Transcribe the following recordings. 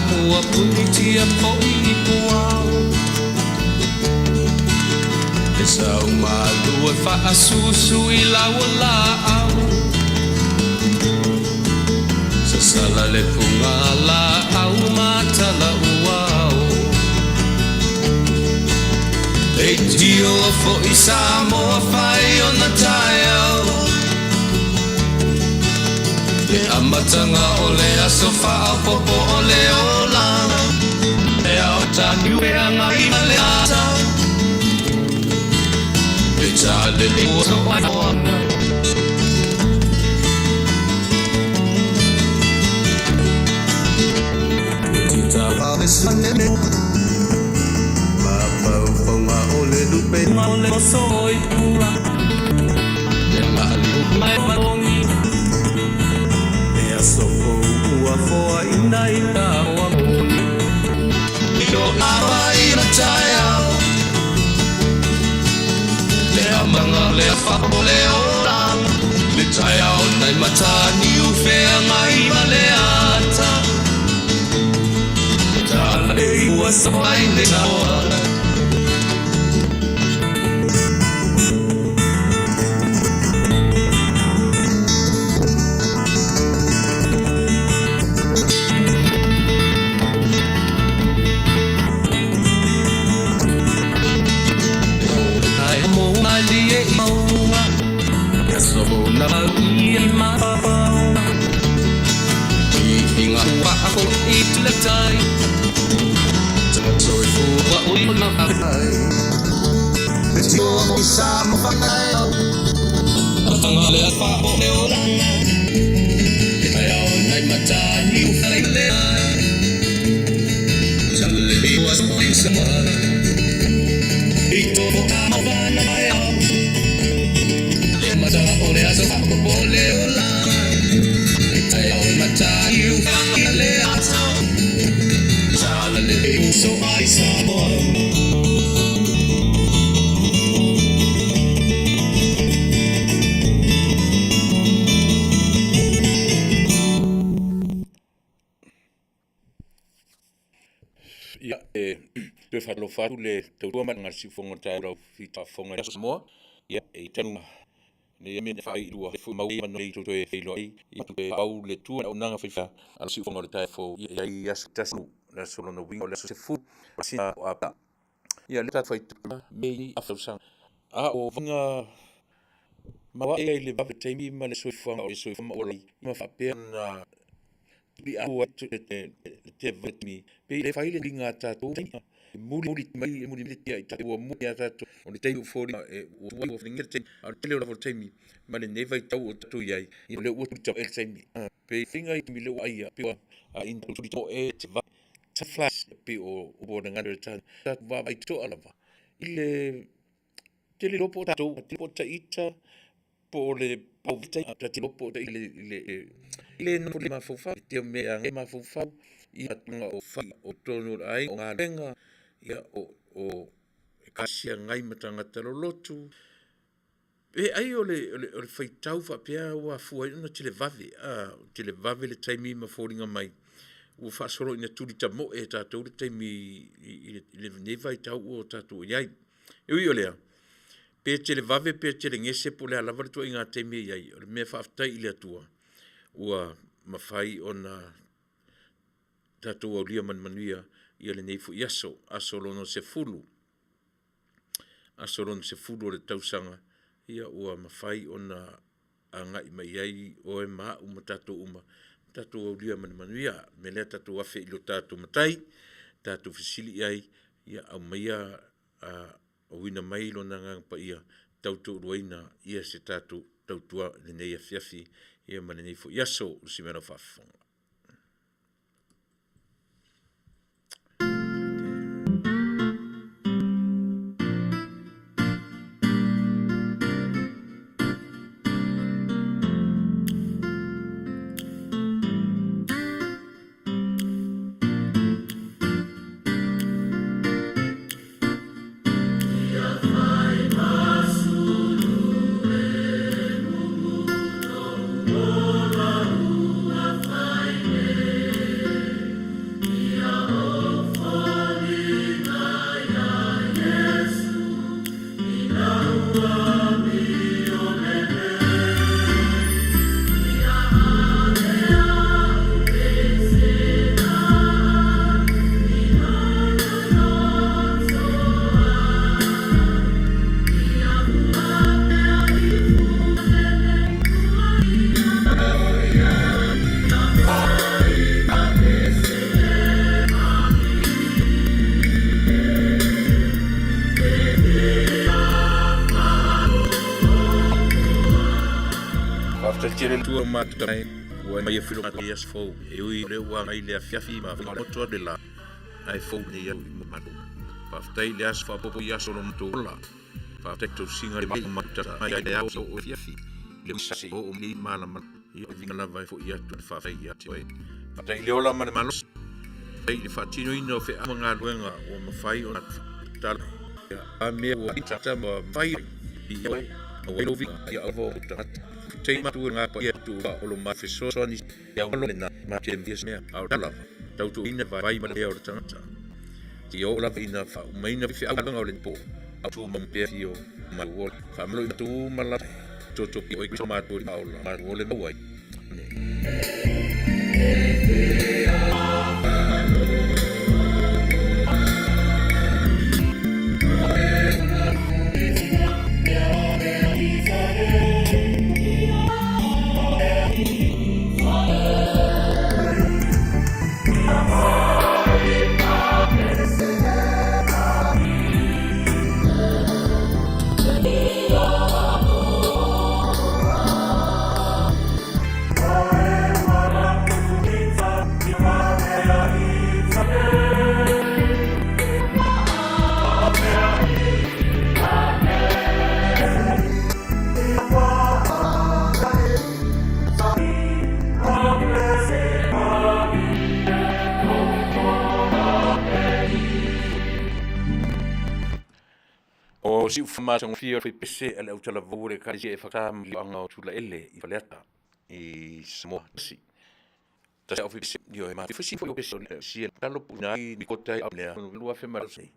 Ua punitia fo'i i puao E sau malu e faasusu i lau laau Sasala le puga laau matala uao Leitio fo'i Samoa fai ona taeao Le amataga o le aso faaopoopo o le ola E ao taniu feagai ma le ata E tale ua soaoana Ia, e toe faatalofa atu le tautua ma le siufofoga o le taeao lau fitafofoga i Samoa. Ia, e i tanu nei mea fai lua fu mau ma nei toe feiloai i te au le tua o nanga fai a le siufofoga o le taeao fou ia i aso tasi le aso lona uiga o le aso 10 masina o Ape. Ia le tatou fai me i afausaga a o vaga ma e i le vave taimi ma le soifuaga o le soifua ma ola ma faapea na tuli au ai te te vatimi pe le fai le linga tatou muli muli mai muli muli tia i tatou ua muli a tatou o le taimi foli e ua ua fingi te a le tele o lava taimi ma lenei vaitau o tatou i ai o le ua tuli e le taimi pe finga i le ua ia pe a in tuli to e te va ta flash pe o o na ngare ta ta va ai to alava i le tele lopo tatou te po ta ita po o le pauvita ta te lopo ta i le le le no le mafaufau te mea nge mafaufau ia tunga o fai o tonu o ai o galuega ia o kasia ngai ma tagata lolotu e ai o le o le faitau faapea ua afua ai ona televave a televave le taimi ma foliga mai ua faasolo ina tuli tamoe e tatou le taimi i lenei vaitau ua tatou i ai. E ui o lea, pe televave pe telegese po o le a lava le ituaiga taimi e i ai, o le mea faafetai i le Atua ua mafai ona tatou aulia ma le manuia ia lenei foi aso, aso lona 10, aso lona 10 o le tausaga, ia ua mafai ona agai mai ai oe ma au ma tatou uma, tatou aulia ma le manuia. O le mea lea tatou afe i lo tatou Matai, tatou fesili i ai, ia aumaia auina mai lona Agaga Paia tautoaluaina ia se tatou tautua i lenei afiafi ia ma lenei foi aso. O si mea lau faafofoga. matou ua mai e filo i aso fou e ui o lea ua agai le afiafi ma faamotu atu le la ae fou nei au i matou. Faafetai i le aso faaopoopo i aso o lo matou ola. Faafetai i tausiga le mai o matou tata mai le ao o afiafi le sa se oo mai malama ia viga lava e foi atu le faafetai ia te oe. Faafetai i le ola ma le malosi. Faafetai i le faatinoina o feau ma galuega ua mafai ona tala a mea ua tata ma fai i oe ma ua lovi ia avo o tagata. Tei matu e ngā paia tu wa o lo ma fesoasoani ia alo le na ma te mea mea a o lava tau tu ina vai ma le o le tagata. Ti o lava ina fa umaina fe au o le po au tu ma pea fio ma o fa malo i tu ma la to to pi o i ma tu ma o la ma o le mau ai. O si ufa matagofie o pese a le autalavou o le Ekalesia e whakatā ma anga o Tulaele i Faleata i Samoa. Tasi. Tasi au pese io e ma fisi foi o pese o le sia talo pu na i ni kota i lea lua fe ma sei.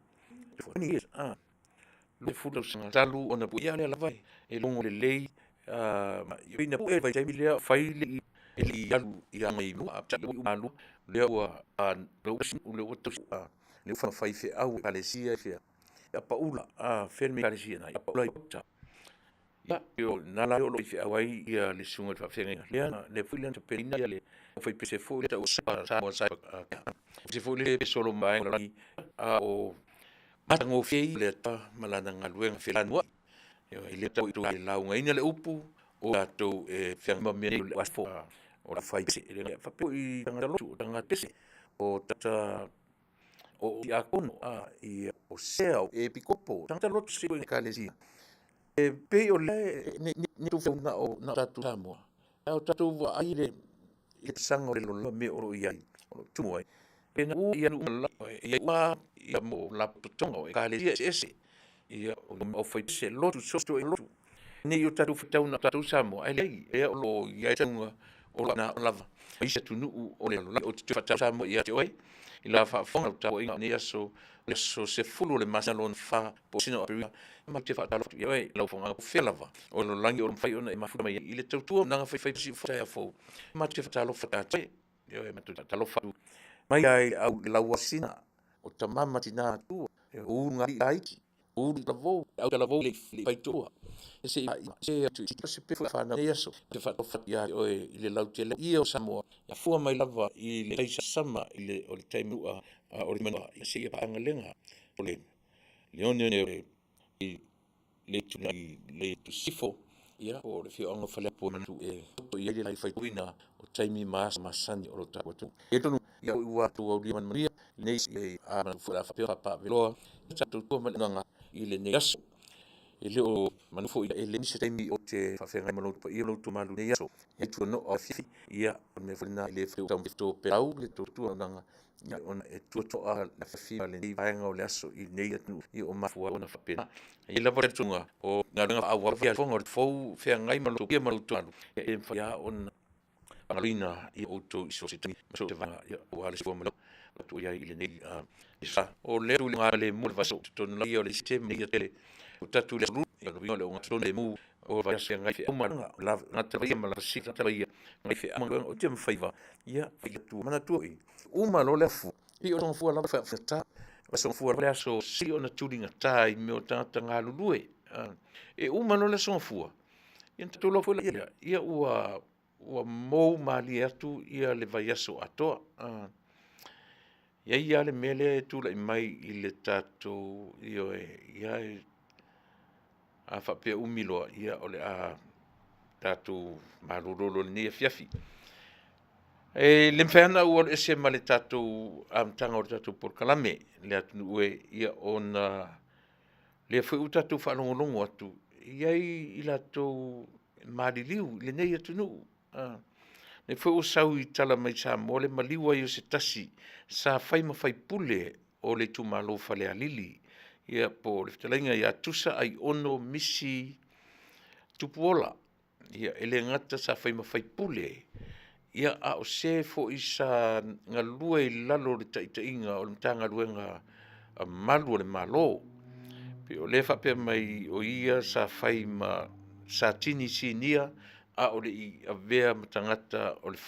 Ni a le fulu sanga talu ona pu ia le lava e longo le lei a i na pu e vai taimi lea fai le e li alu i a mai mua ta lu malu lea ua a lo le ua tu a le fa fai fe au kalesia fe a paula a ferme kalesia na a paula i ta ia yo na la lo i fe au ai ia le sunga fa fe lea le fu le pe na ia le fai pe se fu le ta o sa sa mo sa se fu le solo mai la a o matagofie le ta malana galuega felanua i le tau i lauga ina le upu o tatou e feaga mea le afo o la fai se le fa pe i tanga lotu tanga pese o tata o ia kono a i o sea e pikopo tanga lotu se i kalesia e pe o le ni ni tu na o na tatu Samoa au tatu wa ai le le sanga o le lolo me o ia o tu ai pe na u ia nu la ia wa ia mo la tonga o kalesia ese ia o fai se lotu so to lotu ni o tatu fitau na tatu Samoa ai le e o lo ia tunga o na lava i se tunu o le o te fata Samoa ia te oi i la fa fonga ta o ni aso le so se fulu le masa lon fa po sino a ma te fata lo ia oi lau fonga fe lava o lo langi o fai ona e mafu mai i le tautua nanga fai fai si fa fo ma te fata lo fata te ia ma te fata lo fa mai ai au lau asina o tamama tina tu o ngai ai u la vo au la vo le fai tua se se tu se pe fa na yeso te fa fa ia o i le lau tele ia o Samoa ia fua mai lava i le sama i le o le taimi a o le mana se ia panga lenga o le leone ne i le tu le tu sifo ia o le fio anga fale po tu e to ia le fai tuina o taimi ma masani o lo ta tu e tonu ia ua tu au li man maria nei e a ma fu la fa pa veloa ta tu tu ma nga i le nei aso e le o manu foi e le se taimi o te whawhengai malo pa ia lo tu malu nei aso e tu no o fi ia o me fina le fi tau to pe au le tu tu nanga ia ona e tu to a la fi le nei vaenga o le aso i nei atu i o mafua ona whapena e lava le tunga o ngā renga au wa fia fonga o fou whea malo ia malo tu alu e mwhia ona pangalina i o tau iso se tangi maso te vanga ia o ale sua malo tu ia i le nei sa o le tu ngā le mu le vaso tonu la ia o le sistema ia tele o tatu le ru ia lo le o ngā le mu o vai se ngai fe uma la ngā te ia ma la si ta ia ngai fe ama o te mwhaiva ia ia tu mana tu i uma lo le fu i o fu la fa ta o so fu le aso si o na tulinga tai me o tangata ngā lulue e uma lo le so fu ia tu lo fu ia ia ua ua mou mali atu ia le vai aso atoa. Ia ia le mele e tula i mai i le tatou ioe ia e a whapea umi loa ia o le a tatou malolo i lenei afiafi. E le mafai lava ona ou alu ese ma le tatou amataga o le tatou polokalame le atunuu e, ia ona o lea foi ua tatou faalogologo atu, e i ai i latou e maliliu i lenei atunuu. O lea foi ua sau i tala mai Samoa le maliu ai o se tasi sa fai ma faipule o le itumalo o Falealili, ia po o le fetalaiga ia Tusa Aiono Misi Tupuola. Ia e le gata sa fai ma faipule, ia a o se foi sa galue i lalo o le taitaiga o le Matagaluega a Malu o le Malo. E pei o lea e faapea mai o ia sa fai ma Satini Sinia a o le i avea ma tagata o le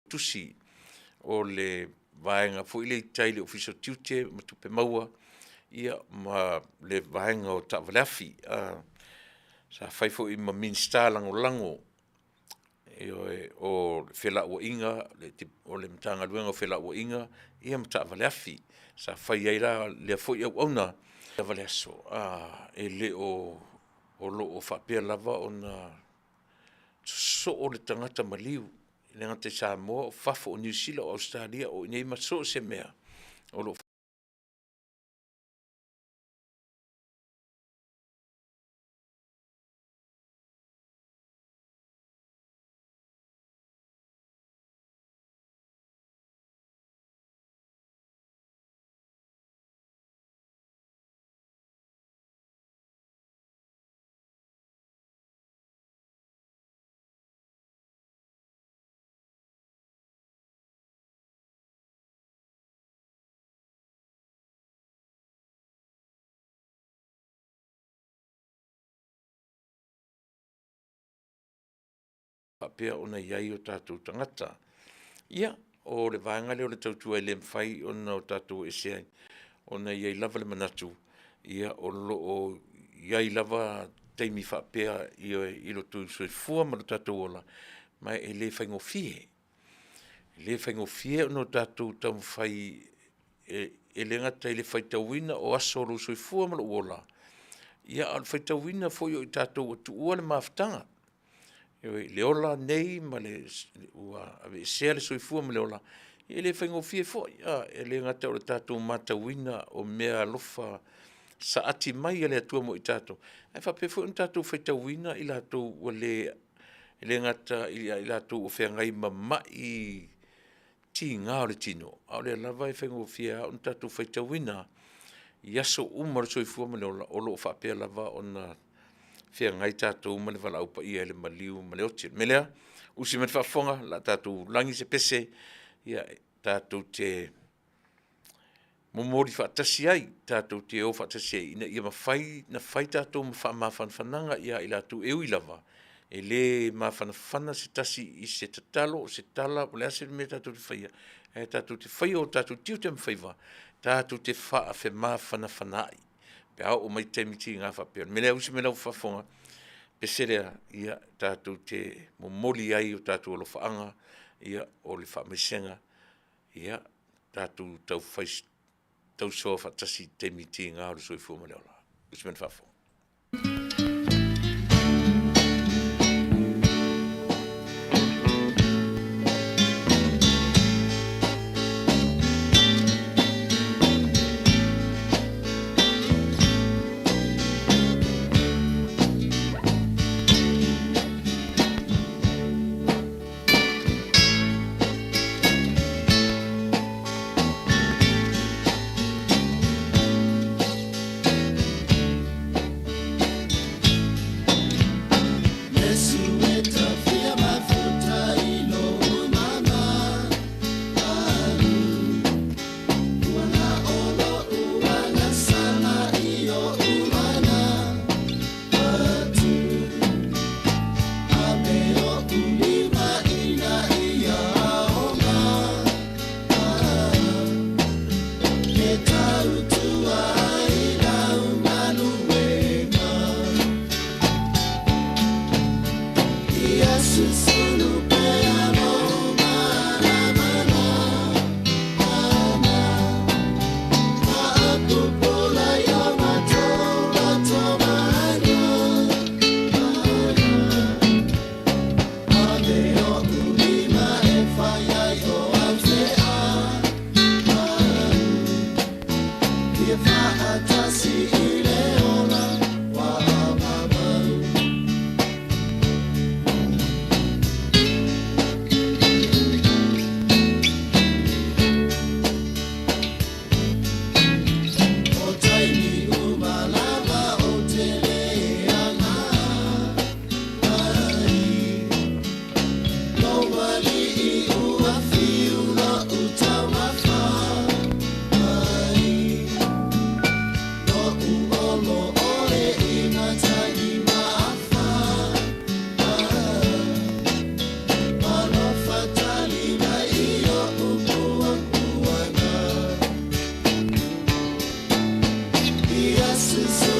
Tusi o le vaega foi lea i tai i le Ofisa o Tiute ma Tupe Maua, ia ma le vaega o taavaleafi. Sa fai foi ma Minisita Lagolago, ioe, o Felauaiga, o le Matagaluega o Felauaiga ia ma Taavaleafi. Sa fai ai la lea foi auauna lava le aso, e le o, o lo o faapea lava ona sosoo le tagata maliu, e le gata i Samoa o fafo o Niu Sila o Ausetalia o i inei ma so o se mea, o lo o faapea ona i ai o tatou tagata. Ia, o le vaega lea o le tautua e le mafai ona tatou o ese ai, ona e i ai lava le manatu, ia o lo o i ai lava taimi faapea i lo outou soifua ma lo tatou ola, ma e le faigofie. E le faigofie ona tatou taumafai e le gata i le faitauina o aso o lou soifua ma lou ola, ia a o le faitauina foi o i tatou ua tuua le mafutaga. Ioe, i le ola nei ma le ua aveesea le soifua ma le ola, e le faigofie foi. E le gata o le tatou matauina o meaalofa saati mai a le Atua mo i tatou, ae faapea foi ona tatou faitauina i latou ua le, e le gata ia i latou ua feagai ma mai tiga o le tino, a o lea lava e faigofie lava ona tatou faitauina i aso uma o le soifua ma le ola o lo o faapea lava ona feagai tatou ma le valaau paia i le maliu ma le oti. O le mea lea, usi mai le faafofoga o le a tatou lagi se pese tatou te momoli faatasi ai, tatou te o faatasi ai ina ia mafai ona fai tatou ma faamafanafanaga ia i latou, e ui lava e le mafanafana se tasi i se tatalo o se tala po o le a se mea tatou te faia, ae tatou te faia o tatou tiute ma faiva tatou te faafemafanafanaai pe a oo mai i taimi tiga faapea. O le mea lea usi mai lau faafofoga, pese lea, ia tatou te momoli ai o tatou alofaaga, o le faamaisega, ia tatou taufai tausoa faatasi i taimi tiga o le soifua ma le ola. Usi mai le faafofoga. Susu.